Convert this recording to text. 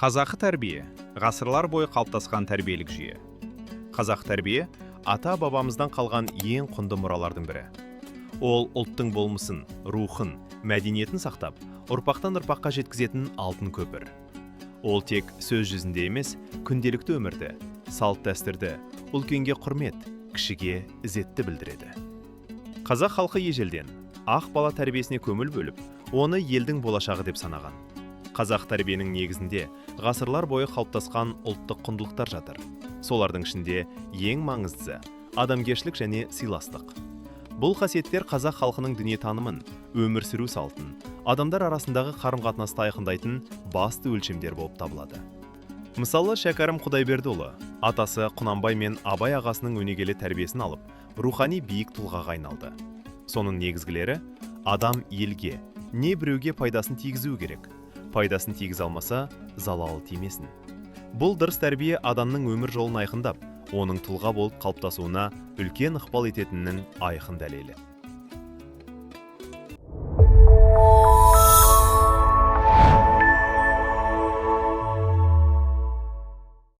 Қазақы тәрбие – ғасырлар бойы қалыптасқан тәрбиелік жүйе. Қазақы тәрбие – ата бабамыздан қалған ең құнды мұралардың бірі. Ол ұлттың болмысын, рухын, мәдениетін сақтап, ұрпақтан ұрпаққа жеткізетін алтын көпір. Ол тек сөз жүзінде емес, күнделікті өмірді, салт дәстүрді, үлкенге құрмет, кішіге ізетті білдіреді. Қазақ халқы ежелден ақ бала тәрбиесіне көңіл бөліп, оны елдің болашағы деп санаған. Қазақ тәрбиенің негізінде ғасырлар бойы қалыптасқан ұлттық құндылықтар жатыр. Солардың ішінде ең маңыздысы – адамгершілік және сыйластық. Бұл қасиеттер қазақ халқының дүниетанымын, өмір сүру салтын, адамдар арасындағы қарым-қатынасты айқындайтын басты өлшемдер болып табылады. Мысалы, Шәкәрім Құдайбердіұлы атасы Құнанбай мен Абай ағасының өнегелі тәрбиесін алып, рухани биік тұлғаға айналды. Соның негізгілері: адам елге не біреуге пайдасын тигізуі керек, пайдасын тигізе алмаса, залалы тимесін. Бұл дұрыс тәрбие адамның өмір жолын айқындап, оның тұлға болып қалыптасуына үлкен ықпал ететінінің айқын дәлелі.